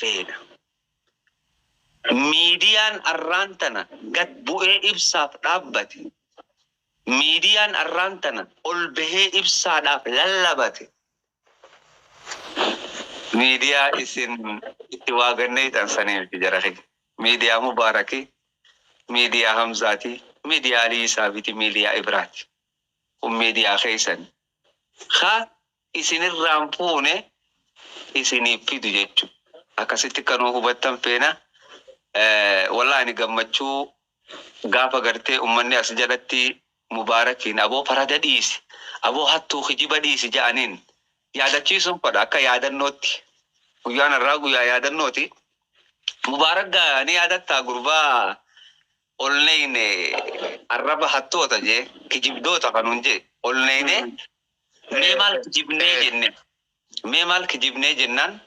Feena. Miidiyaan arraan tana gad bu'ee ibsaaf dhaabbate. Miidiyaan arraan tana ol bahee ibsaadhaaf lallabate. Miidiyaa isin itti waa ganneeyxan sanii miti jara kiyya. Miidiyaa Mubaaraki, miidiyaa Hamzaati, miidiyaa Alii Isaabiti, miidiyaa Ibraati. Kun miidiyaa keeysani. Ka isinirraan fuune isiniif fidu jechu. Akkasitti akka nuu hubattan feena. Wallahi ani gammachuu gaafa gartee ummanni as jalatti Mubaarakiin aboo farada dhiisi, aboo hattuu kijiba dhiisi ja'aniin yaadachiisuun fadha akka yaadannootti. Guyyaan har'aa guyyaa yaadannooti. Mubaarak gaa ni yaadattaa gurbaa ol neeyne arraba hattoota jee kijibdoota ka nuun jee ol neeyne mee maal kijibnee jenne mee maal kijibnee jennaan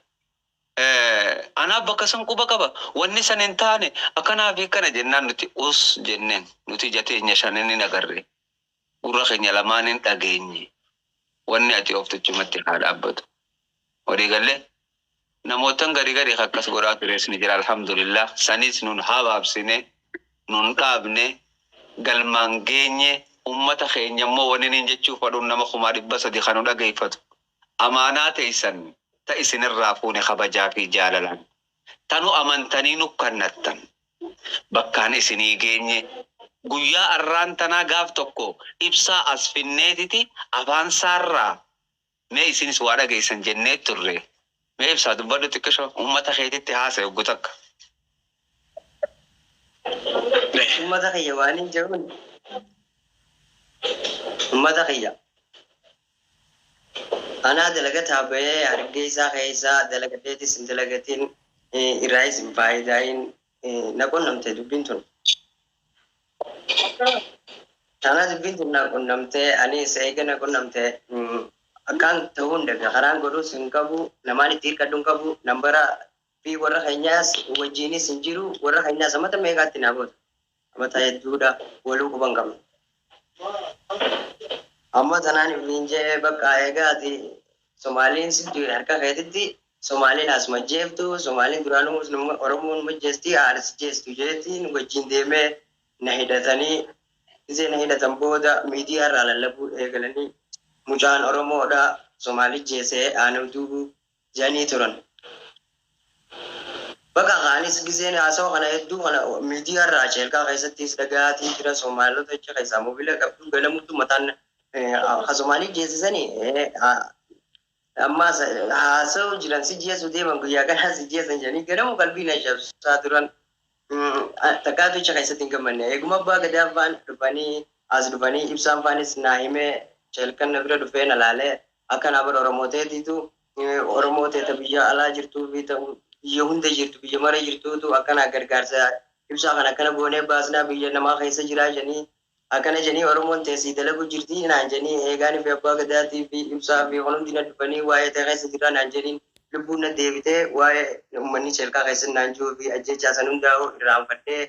anaa bakka san quba qaba wanni san hin taane akkanaa fi akkana jennaan nuti us jenneen nuti ija teenya shanin hin agarre gurra keenya lamaan hin dhageenye wanni ati ooftu achumatti haa dhaabbatu walii gallee Namootan gari gari ka akkas godhaa tures ni jira alhamdulillah sanis nun habaabsine nun dhaabne galmaan geenye ummata keenya immoo waninin jechuu fadhuun nama 300,000 ka nu dhageeffatu amaanaa teeysan ta isinirraa fuune kabajaa fi jaalalaan ta nu amantanii nu kannattan bakkaan isinii geenye guyyaa arraan tanaa gaaf tokko ibsaa as finneetiti afaan saarraa Mee isinis waa dhageessan jennee turre. Mee ibsaa dubbadhu xiqqisho ummata keetitti haasa'i hoggu takka. Ummata kiyya waanin je'uun ummata kiyya anaa dalagataa bahee hargeysaa keessa dalagadheetis hin dalagatin irraayis hin faayidaayin na qunnamte dubbiin tun. Tana dubbiin tun na qunnamte anis eega na qunnamte akkaan ta'uun dhabe karaan godhus hin qabu namaan itti hirkadhu hin qabu nambara fi warra keenyaas wajjiinis hin jiru warra keenyaas amata meeqaatti naa booda amata hedduudha waluu quba hin qabnu. Amma tanaan ifiin je'e bakka eega ati Somaaliin si du'e harka keetitti Somaaliin as majjeeftu Somaaliin duraanuu Oromoon majjeesti haadha si jeestu jeetiin wajjiin deemee na hidhatanii gizee na hidhatan booda miidiyaa irraa lallabuu eegalanii mucaan Oromoodha Somaalii jeesee aanuu duubu je'anii turan. Baqa ka anis gizeen haasawa kana hedduu kana miidiyaa irraa Ceelkaa keessattis dhagahaatiin jira Somaalota achi keessaa mobila qabdu ganamutu mataan ka Somaalii jeese sani ammaas haasawu jiran si jeesu deeman guyyaa kanaa si jeesan jedhanii ganamu qalbii na cabsaa turan. Takkaatu achi keessatti hin gammanne. Eeguma abbaa gadaa faan dhufanii as dhufanii ibsaan faanis naa himee Ceelkan na bira dhufee na laalee akka naa bara Oromoo teetiitu Oromoo tee ta biyya alaa jirtuu fi ta biyya hunda jirtu biyya mara jirtuutu akkanaa gargaarsa ibsaa kana akkana goonee baasnaa biyya namaa keessa jiraa jedhanii akkana jedhanii Oromoon tee sii dalagu jirtii naan jedhanii eegaanii fi abbaa gadaatii fi ibsaa fi kun hundi na dhufanii waa'ee tee keessa jiraa naan jedhaniin lubbuun na deebitee waa'ee ummanni Ceelkaa keessatti naan ji'uu fi ajjeechaa san hundaa'uu irraanfadhee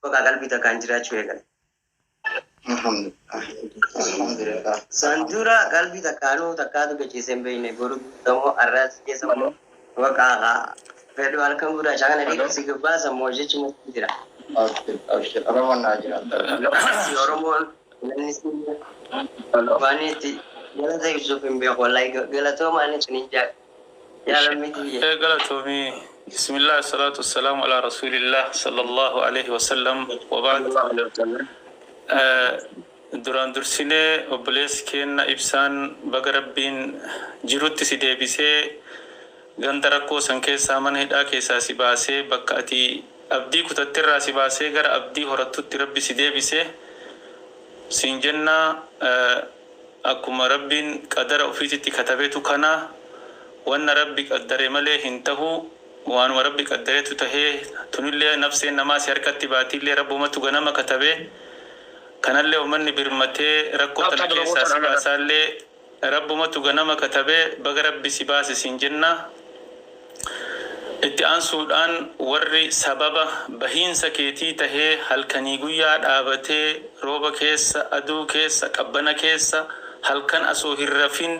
baqa qalbii takkaan jiraachuu eegale. Alhamdulillah. San dura qalbii takkaanuu takkaatu gachiisee hin beekne boru duutamoo arraas keessa immoo waqaa haa fedhu halkan gurraacha kana dhiirri si gabbaasa moo jechuma jira. Abshir abshir Oromoon naa jiraata. Si Oromoon namni si waan itti galata ibsuuf hin beeku wallahi galatooma ani isinin jaaladha tiyya. Ee galatoomi. Bismillah assalatu wassalamu ala rasulillah sallallahu aleyhi wasallam wabaad. Duraan dursinee obboleessi keenna Ibsaan baga Rabbiin jirutti si deebisee ganda rakkoo san keessaa mana hidhaa keessaa si baasee bakka ati abdii kutatterraa si baasee gara abdii horattutti Rabbi si deebise siin jenna. Akkuma Rabbiin qadara ufiititti katabetu kana, wanna Rabbi qaddare malee hin tahu, waanuma Rabbi qaddaretu tahee, tunillee nafseen namaa si harkatti baatiillee Rabbumatu ganama katabe, kanallee ummanni birmatee rakkoo tana keessaa si baasaallee Rabbumatu ganama katabe, baga Rabbi si baase siin jenna. Itti aansuudhaan warri sababa bahiinsa keetii tahee halkanii guyyaa dhaabatee rooba keessa, aduu keessa, qabbana keessa halkan asoo hin rafin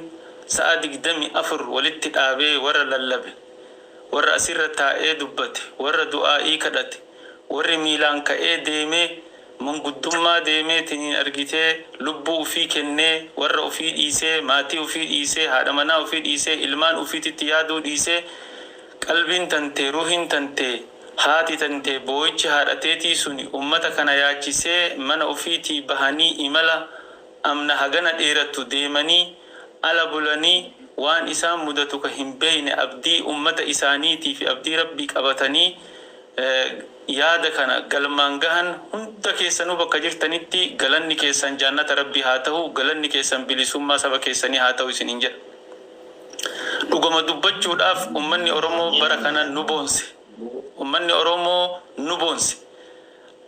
sa'a 24 walitti dhaabee warra lallabe, Warra asirra taa'ee dubbate, warra du'aa'ii kadhate, warri miilaan ka'ee deemee manguddummaa deemee tiniin argitee lubbuu ufii kennee, warra ufii dhiisee, maatii ufii dhiisee, haadha manaa ufii dhiisee, ilmaan ufiititti yaaduu dhiisee, qalbiin tantee, ruuhiin tantee, haati tantee, boo'ichi haadha teetii suni ummata kana yaachisee mana ufiitii bahanii imala amna hagana dheerattu deemanii ala bulanii waan isaan mudatu ka hin beeyne abdii ummata isaaniitii fi abdii Rabbii qabatanii yaada kana galmaan gahan hunda keessanuu bakka jirtanitti galanni keessan jaannata Rabbii haa ta'u, galanni keessan bilisummaa saba keessanii haa ta'u isiniin jedha. Dhuguma dubbachuudhaaf ummanni Oromoo bara kana nu boonse. Ummanni Oromoo nu boonse.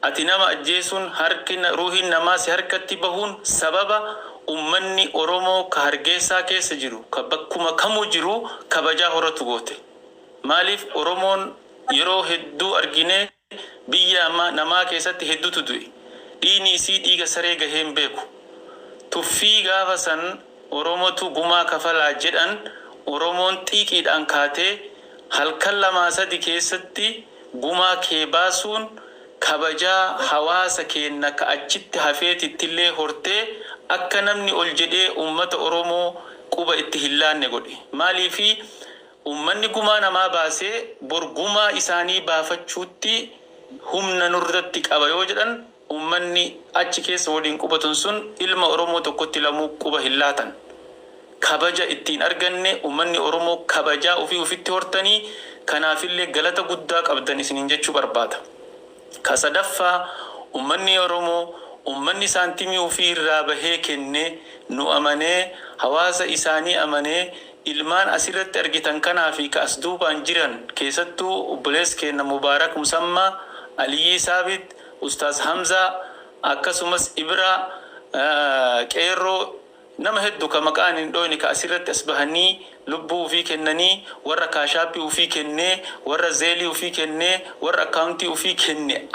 Ati nama ajjeesuun, harki ruuhiin namaa si harkatti bahuun sababa ummanni Oromoo ka Hargeysaa keessa jiru, ka bakkuma kamuu jiru kabajaa horatu goote. Maaliif Oromoon yeroo hedduu arginee biyya namaa keessatti hedduutu du'e. Dhiigni isii dhiiga saree gahee hin beeku. Tuffii gaafa san Oromotu gumaa kafalaa jedhan, Oromoon xiiqiidhaan kaatee halkan lamaa sadi keessatti gumaa kee baasuun kabajaa hawaasa keenna ka achitti hafeetittillee hortee akka namni ol jedhee ummata Oromoo quba itti hin laanne godhe. Maaliifi ummanni gumaa namaa baasee bor gumaa isaanii baafachuutti humna nurratti qaba yoo jedhan, ummanni achi keessa waliin qubatun sun ilma Oromoo tokkotti lamuu quba hin laatan. Kabaja ittiin arganne, ummanni Oromoo kabajaa ofii ofitti hortanii, kanaafillee galata guddaa qabdan isiniin jechuu barbaada. Ka sadaffaa, ummanni Oromoo, ummanni saantimii ofii irraa bahee kenne, nu amanee, hawaasa isaanii amanee, ilmaan asirratti argitan kanaa fi ka as duubaan jiran, keessattuu obboleessi keenya Mubaarak Musammaa, Aliyyii Saabit, Ustaaz Hamzaa, akkasumas Ibraa, Qeerroo, nama hedduu ka maqaan hin dhoyne ka asirratti as bahanii lubbuu ufii kennanii, warra Cash Appii ufii kennee, warra Zelleii ufii kennee, warra akkaawuntii ufii kenne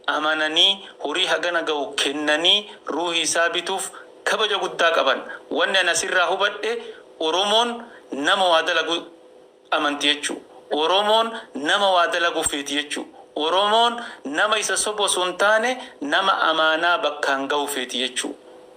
amananii horii hagana ga'u kennanii ruuhii isaa bituuf kabaja guddaa qaban. Wanni ani asirraa hubadhe, Oromoon nama waa dalagu amanti jechuu. Oromoon nama waa dalagu feeti jechuu. Oromoon nama isa sobu osoo hin taane nama amaanaa bakkaan ga'u feeti jechuu.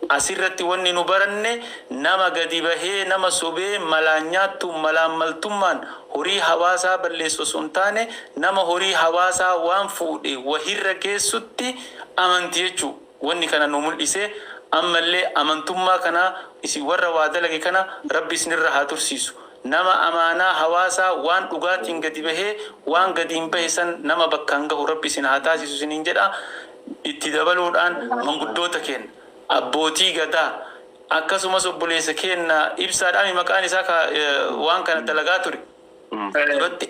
Asirratti wanni nu baranne, nama gadi bahee nama sobee malaan nyaattuun malaan maltummaan horii hawaasaa balleessu osoo hin taane nama horii hawaasaa waan fuudhe wahirra geessutti amanti jechuu. Wanni kana nu mul'ise, ammallee amantummaa kana isin warra waa dalage kana Rabbi isinirra haa tursiisu. Nama amaanaa hawaasaa waan dhugaatiin gadi bahee waan gadi hin bahe san nama bakkaan gahu Rabbi isin haa taasisu isiniin jedha. Itti dabaluudhaan manguddoota keenya, abbootii gadaa, akkasumas obboleessa keenya Ibsaadhaan, maqaan isaa waan kana dalagaa ture. Duratti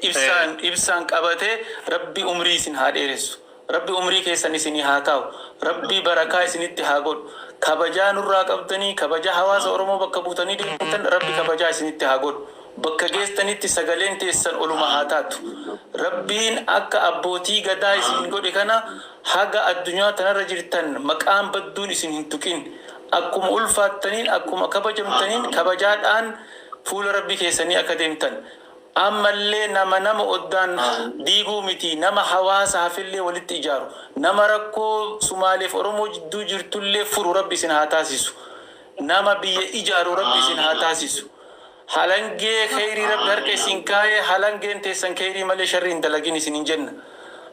Ibsaan qabatee, Rabbi umrii isin haa dheeressu. Rabbi umrii keessan isinii haa kaa'u. Rabbi barakaa isinitti haa godhu. Kabajaa nurraa qabdanii, kabajaa hawaasa Oromoo bakka buutanii deemtan, Rabbi kabajaa isinitti haa godhu. Bakka geessanitti sagaleen teessan oluma haa taatu. Rabbiin akka abbootii gadaa isin godhe kana haga addunyaa tanarra jirtan maqaan badduun isin hin tuqin. Akkuma ulfaattaniin, akkuma kabajamtaniin kabajaadhaan fuula Rabbii keessanii akka deemtan. Ammallee nama oddaan diiguu miti, nama hawaasa hafillee walitti ijaaru, nama rakkoo Sumaaleef Oromoo jidduu jirtullee furu Rabbi isin haa taasisu. Nama biyya ijaaru Rabbi isin haa taasisu. Halangee kheyrii Rabbi harka isin kaayee, halangeen teessan kheyrii malee sharrii hin dalagin isin hin jenna.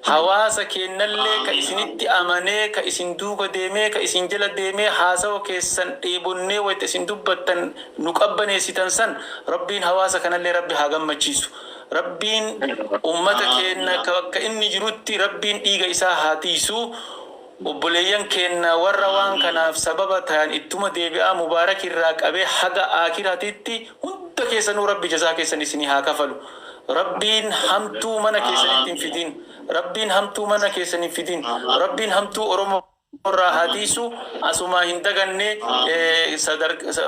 Hawaasa keennallee ka isinitti amanee, ka isin duuka deemee, ka isin jala deemee, haasawa keessan dheebonnee wayita isin dubbattan nu qabbaneessitan san, Rabbiin hawaasa kanallee Rabbi haa gammachiisu. Rabbiin ummata keenna ka bakka inni jirutti Rabbiin dhiiga isaa haa tiisu. Obboleeyyan keenna warra waan kanaaf sababa tayan, ittuma deebi'aa, Mubaarak irraa qabee haga aakiratitti hunda keessanuu Rabbi jazaa keessan isinii haa kafalu. Rabbiin hamtuu mana keessanitti hin fidin. Rabbiin hamtuu mana keessan hin fidin. Rabbiin hamtuu Oromoo irraa haa tiisu. Asumaa hin daganne,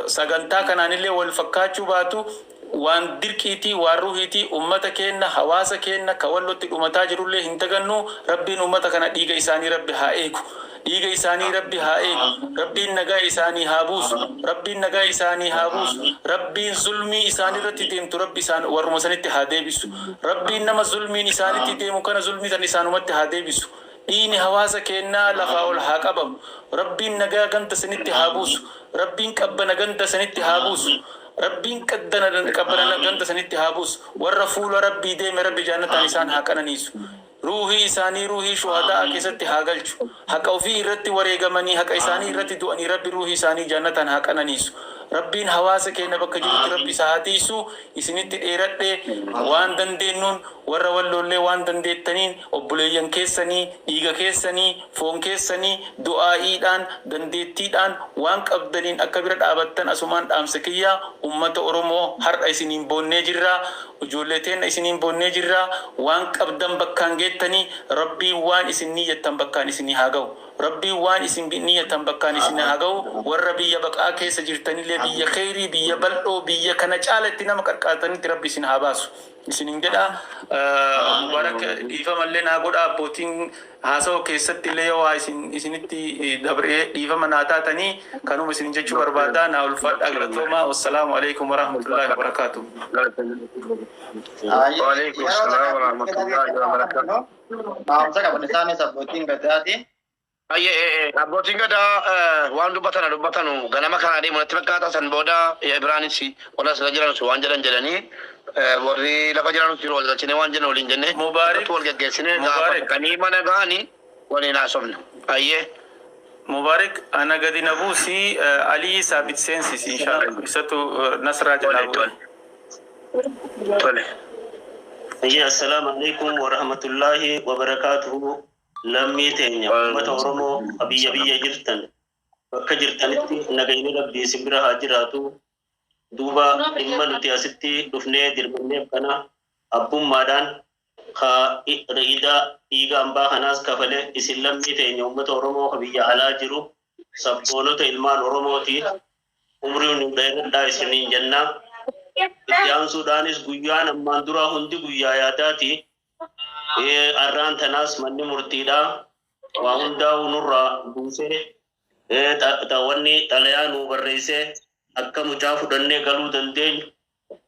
sagantaa kanaanillee wal fakkaachuu baatu, waan dirqiitii, waan ruhiitii, ummata keenna, hawaasa keenna ka wallotti dhumataa jirullee hin dagannu. Rabbiin ummata kana dhiiga isaanii Rabbi haa eegu. Dhiiga Dhiiga isaanii Rabbi haa eegu. Rabbiin nagaa isaanii haa buusu. Rabbiin nagaa isaanii haa buusu. Rabbiin zulmii isaan irratti deemtu Rabbi isaan warruma sanitti haa deebisu. Rabbiin nama zulmiin isaanitti deemu kana zulmii san isaanumatti haa deebisu. Dhiigni hawaasa keennaa lafaa ol haa qabamu. Rabbiin nagaa ganda sanitti haa buusu. Rabbiin qabbana ganda sanitti haa buusu. Rabbiin qaddana qabbana ganda sanitti haa buusu. Warra fuula Rabbii deeme Rabbi jaannataan isaan haa qananiisu. Ruuhii isaanii ruuhii shuhadaa keessatti haa galchu. Haqa ofii irratti wareegamanii, haqa isaanii irratti du'anii, Rabbi ruuhii isaanii jaannataan haa qananiisu. Rabbiin hawaasa keenya bakka jirutti Rabbi isa haa tiisu. Isinitti dheeradhe. Waan dandeenyuun, warra Walloollee, waan dandeettaniin obboleeyyan keessanii, dhiiga keessanii, foon keessanii, du'aa'iidhaan, dandeettiidhaan, waan qabdaniin akka bira dhaabattan asumaan dhaamsa kiyya. Ummata Oromoo, har'a isiniin boonnee jirra. Ijoollee teenna, isiniin boonnee jirra. Waan qabdan bakkaan geettanii, Rabbiin waan isin niyyattan bakkaan isinii haa ga'u. Rabbiin waan isin niyyattan bakkaan isin haa ga'u. Warra biyya baqaa keessa jirtanillee biyya kheyrii, biyya bal'oo, biyya kana caalatti nama qarqaartanitti Rabbi isin haa baasu isinin jedha. Mubarak, dhiifamallee naa godha. Abbootiin haasawa keessatti illee yoo waa isin isinitti dabree dhiifama naa taatanii, kanuma isin jechuu barbaada. Naa ulfaadhaa, galatoomaa. Wassalaamu alaikum warahmatullaahi wabarakaatuh. وعليكم السلام ورحمة الله وبركاته. Dhaamsa qaban isaanis, abbootiin gadaati. Ayyee, abbootiin gadaa waan dubbatana dubbatanu ganama kana adeemu natti fakkaata. San booda Biraanis warra asirra jiran waan jedhan jedhanii, warri lafa jiran jiru wal galchinee waan jennu waliin jenne Mubaarik. wal geggeessine gaafa Mubaarik. dhaqanii mana ga'anii waliin haasofna. Ayyee. Mubarak, ana gadi na buusi, Alii Saabit seensisi inshallah. Isatu Nasraa jalaa Tole. bu'e. Tole. Ayya, assalaamu alaikum wa rahmatullahi wa barakaatuhu. Lammii teenya, uummata Oromoo biyya biyya jirtan, bakka jirtanitti nagayni Rabbii isin bira haa jiraatu. Duuba dhimma nuti asitti dhufnee dirmanneef kana abbummaadhaan ka riidaa dhiiga hambaa kanaas kafale isin lammii teenya, uummata Oromoo ka biyya alaa jiru, sabboonota ilmaan Oromooti. Umrii nu dheeradhaa isiniin jennaa. Itti aansuudhaanis guyyaan ammaan duraa hundi guyyaa yaadaati. Arraan tanaas manni murtiidhaa waa hundaa'uu nurraa buusee, wanni xalayaa nuu barreessee akka mucaa fudhannee galuu dandeenyu,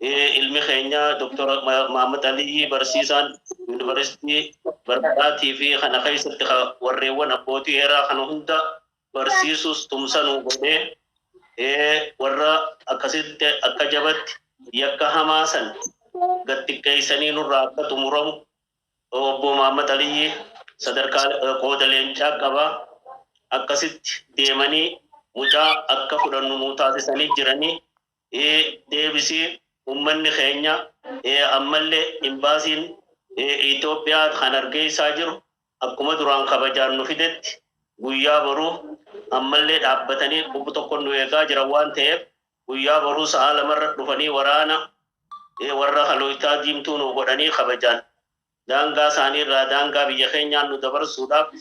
ilmi keenya Dr. Mahamad Aliyyi, barsiisaan yuunivarsiitii Barbaraatii fi kana keessatti warreewwan abbootii heeraa kana hunda barsiisus tumsa nuu godhee, warra akkasitti akka jabatti yakka hamaa san gad xiqqeessanii nurraa akka xumuramu obbo Mahamad Aliyyi sadarkaa qooda leencaa qabaa. Akkasitti deemanii mucaa akka fudhannu nuu taasisanii jiranii. Deebisii ummanni keenya ammallee imbaasiin Itoophiyaa kan argeessaa jiru akkuma duraan kabajaan nu fidetti guyyaa boruu ammallee dhaabbatanii qubbu tokko nu eegaa jiran waan ta'eef, guyyaa boruu sa'a 2rra dhufanii waraana warra halooytaa diimtuu nu godhanii kabajaan daangaa isaanii irraa daangaa biyya keenyaan nu dabarsuudhaaf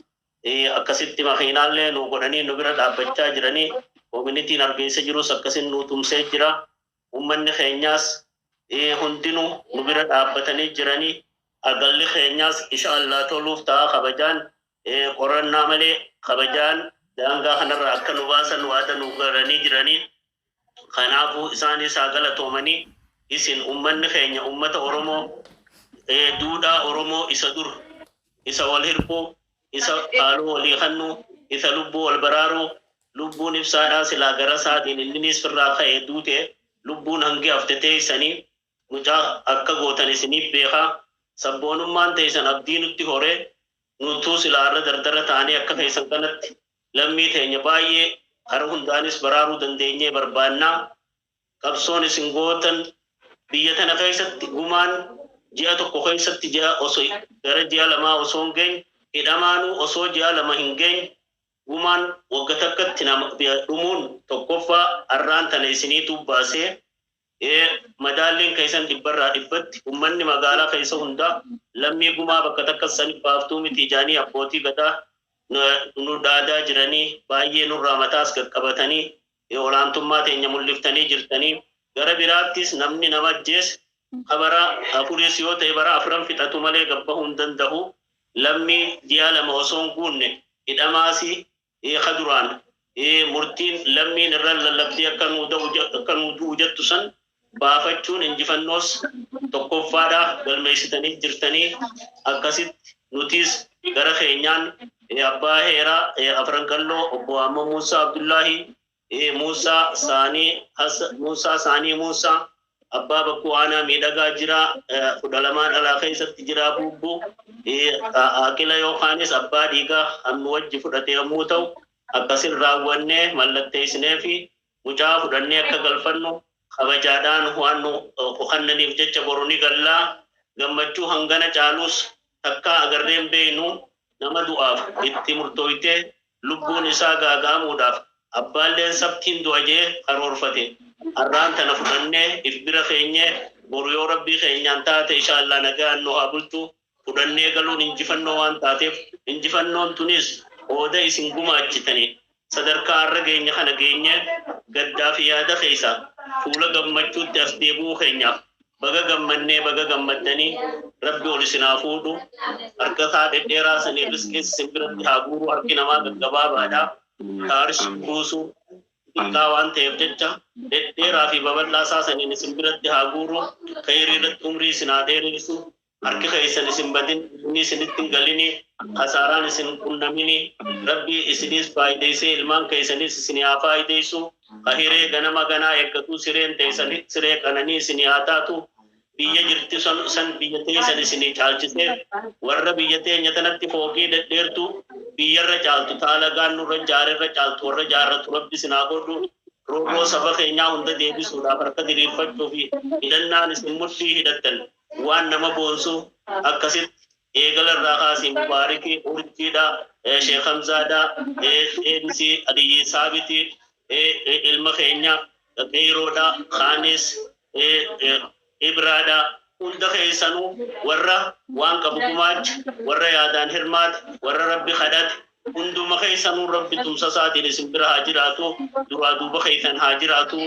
akkasitti makiinaallee nu godhanii nu bira dhaabbachaa jiranii. Communityn argeessa jirus akkasin nu tumsee jira. Ummanni keenyaas hundinuu nu bira dhaabbatanii jiranii. Agalli keenyaas insha Allah toluuf ta'a. Kabajaan qorannaa malee kabajaan daangaa kanarraa akka nu baasan waada nu galanii jiranii. Kanaafuu isaanis haa galatoomanii. Isin ummanni keenya, ummata Oromoo, duudhaa Oromoo isa dur, isa wal hirkuu, isa haaloo walii kennuu, isa lubbuu wal baraaruu, lubbuun ibsaadhaa silaa gara isaatiin inninis firraa ka'ee duute, lubbuun hangi hafte teessanii mucaa akka gootan isiniif beekaa. Sabboonummaan teessan abdii nutti horee, nutuu silaa irra dardara ta'anii akka keessan kanatti lammii teenya baay'ee karaa hundaanis baraaruu dandeenyee barbaannaa. Qabsoon isin gootan biyya tana keessatti gumaan ji'a tokko keessatti, ji'a osoo gara ji'a 2 osoo hin geenye hidhamaanuu, osoo ji'a 2 hin geenye gumaan wagga takkatti nama dhumuun tokkoffaa arraan tana isiniitu baasee. Madaalliin keessan 100%tti. Ummanni magaalaa keessa hundaa lammii gumaa bakka takka sani baaftuu miti ijaanii abbootii gadaa nu dhaadaa jiranii, baay'ee nurraa mataas qaqqabatanii olaantummaa teenya mul'iftanii jirtanii. Gara biraattis namni nama ajjeese bara afuris yoo ta'e bara afran fixatu malee gabbahuu hin danda'u. Lammii ji'a 2 osoo hin guunne hidhamaasi. Ka duraan murtiin lammiin irra lallabdee akka nuu du'u jettu san baafachuun injifannoos tokkoffaadha galmeessitanii jirtanii. Akkasitti nutis gara keenyaan abbaa heeraa Afran Qalloo obbo Amma Muusaa Abdullaahi Muusaa Saanii Muusaa Saanii Muusaa abbaa bakkuu aanaa miidhagaa jira, 12 dhalaa keessatti jira, bubbuu aqila yookaanis abbaa dhiigaa hannu wajji fudhate yommuu ta'u, akkasin raawwannee mallatteessinee fi mucaa fudhannee akka galfannu kabajaadhaan waan nu kennaniif jecha boru ni gallaa. Gammachuu hangana caalus takkaa agarreen beeynu. Nama du'aaf itti murtooytee lubbuun isaa gaaga'amuudhaaf abbaalleen sabtiin du'a jee karoorfate har'aan tana fudhannee if bira keenyee, boru yoo rabbii keenyaan taate, inshaallaa nagaan nu haa bulchu, fudhannee galuun injifannoo waan taateef, injifannoon tunis qooda isin gumaachitanii sadarkaa har'a geenya kana geenye, gaddaa fi yaada keessa fuula gammachuutti as deebi'uu keenyaaf baga gammannee, baga gammaddanii. Rabbi ol isin haa fuudhu, harka isaa dhedheeraa sanii riskii isin biratti haa guuru. Harki namaa gaggabaabaadha, taarshi buusu xiqqaa waan ta'eef jecha dhedheeraa fi babal'aa isaa saniin isin biratti haa guuru. Khayrii irratti umrii isin haa dheeressu. Harki keessan isin badin, inni isinitti hin galini, kasaaraan isin qunnamini. Rabbi isinis faayideessee ilmaan keessanis isin haa faayideessu. Ka hiree ganama ganaa eeggatu sireen teessan siree qananii isin haa taatu. Biyya jirti san biyya teessan isinii caalchisee, warra biyya teenya tanatti fooqii dhedheertu biyyarra caaltu taalagaan nurra jaarerra caaltu warra jaarratu rabbi isin haa godhu. Rooboo saba keenyaa hunda deebisuudhaaf harka diriirfachuu fi hidhannaan isin mudhii hidhattan waan nama boonsu. Akkasitti eegala irraa kaasii Mubaarikii Urjiidha, Sheekh Hamzaadha, Eebisii Aliyyi Saabiti, ilma keenya Qeeroodha, Kaanis Ibraadha, hunda keessanuu warra waan qabu gumaacha, warra yaadaan hirmaate, warra rabbi kadhate, hunduma keessanuu rabbi tumsa isaatiin isin bira haa jiraatu, duraa duuba keessan haa jiraatu.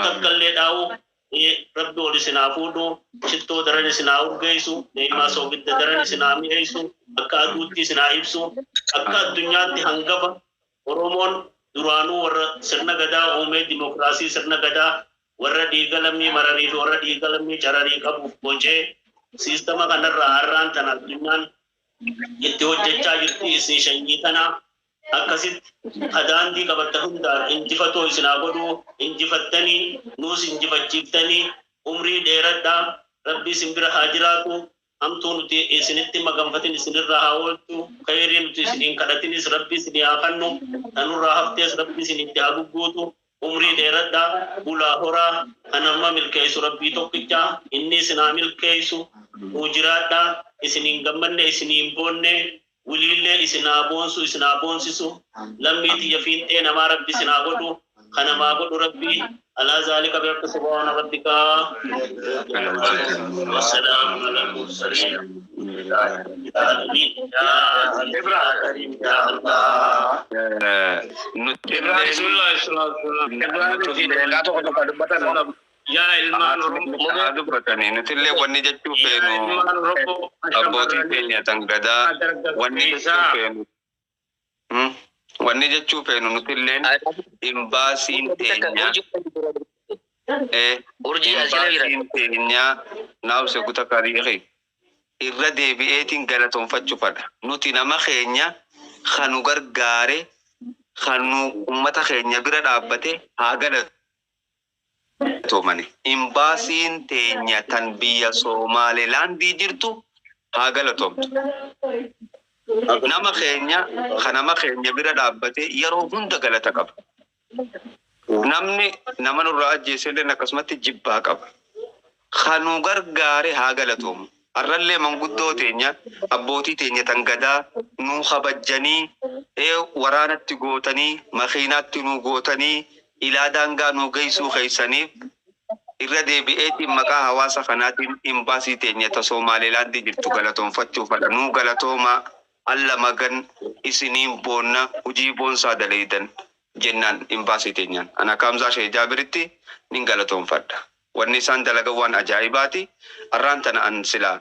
Takkallee dhaa'u rabbi ol isin haa fuudhu, shittoo daran isin haa urgeessu, deemaa soogidda daran isin haa mi'eessu, akka aduutti isin haa ibsu, akka addunyaatti hangafa. Oromoon duraanuu warra sirna gadaa uumee, dimokiraasii sirna gadaa warra dhiiga lammii mararii fi warra dhiiga lammii cararii qabuuf bocee, siistama kanarraa har'aan tana addunyaan itti hojjechaa jirti. Isin shanyii tanaa akkasitti kadaandii qabatta hundaan injifatoo isin haa godhu. Injifattanii nuus injifachiiftanii, umrii dheeradhaa, rabbi isin bira haa jiraatu. Hamtuu nuti isinitti maganfatin isinirraa haa oolchu. Khayrii nuti isiniin kadhatinis rabbi isinii haa kennu, tanurraa haftees rabbi isinitti haa gugguutu. Umrii dheeradhaa, bulaa, horaa. Kan amma milkeessu rabbii tokkicha, inni isin haa milkeessu. Nuu jiraadhaa. Isiniin gammanne, isiniin boonne. Wiliillee isin haa boonsu, isin haa boonsisu. Lammii tiyya fiinxee namaa rabbi isin haa godhu, kanamaa godhu rabbi. Alaa zaalika bihaqqi subhaana rabbika. Wassalaamu alal mursaliin. Ibra. Ya Allah. Nuti Ibrahim fi daqiiqaa tokko tokko dubbatan. Yaa ilmaan Oromoo. Haa dubbatanii. Nuti illee wanni jechuu Yaa feenu ilmaan Oromoo. Abbootii keenya tan gadaa wanni jechuu feenu. Wanni jechuu feenu nuti illeen imbaasiin teenya Urjii as jala jira. imbaasiin teenya naabse kuta kariiqi irra deebi'eetiin galatoonfachuu fadha. Nuti nama keenya kanu gargaare, kanu ummata keenya bira dhaabbate haa galatoomani. Imbaasiin teenya tan biyya Somaalilaandii jirtu haa galatoomtu. Nama keenya kan nama keenya bira dhaabbate yeroo hunda galata qaba. Namni nama nurraa ajjeese illee akkasumatti jibbaa qaba. Kanu gargaare haa galatoomu. Har'allee manguddoo teenya, abbootii teenya tan gadaa nuu kabajjanii, waraanatti gootanii, makiinaatti nuu gootanii, ilaa daangaa nuu geessuu keessaniif irra deebi'eetiin maqaa hawaasa kanaatiin imbaasii teenya ta Somaalilaandii jirtu galatoonfachuu fadha. Nuu galatoomaa, alla magan isiniin boonna, hojii boonsaa daleeydan jennaan imbaasii teenyaan. Ana Kaamzaa Shee Jaabiritti nin galatoonfadha. Wanni isaan dalagan waan ajaa'ibaati. Har'aan tana an silaa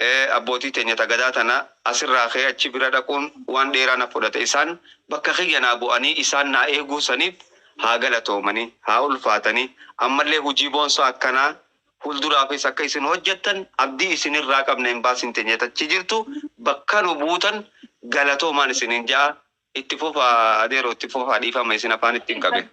Abbootii teenya tagadaa tana asirraa ka'ee achi bira dhaquun waan dheeraa na fudhate. Isaan bakka kiyya naa bu'anii isaan naa eeguu saniif haa galatoomanii, haa ulfaatanii. Ammallee hojii boonsaa akkanaa fuulduraafis akka isin hojjettan abdii isinirraa qabna. Hin baasin teenya achi jirtu bakka nu buutan galatoomaan isinin ja'a. Itti fufaa adeeroo, itti fufaa, dhiifama isin afaan ittiin qabe.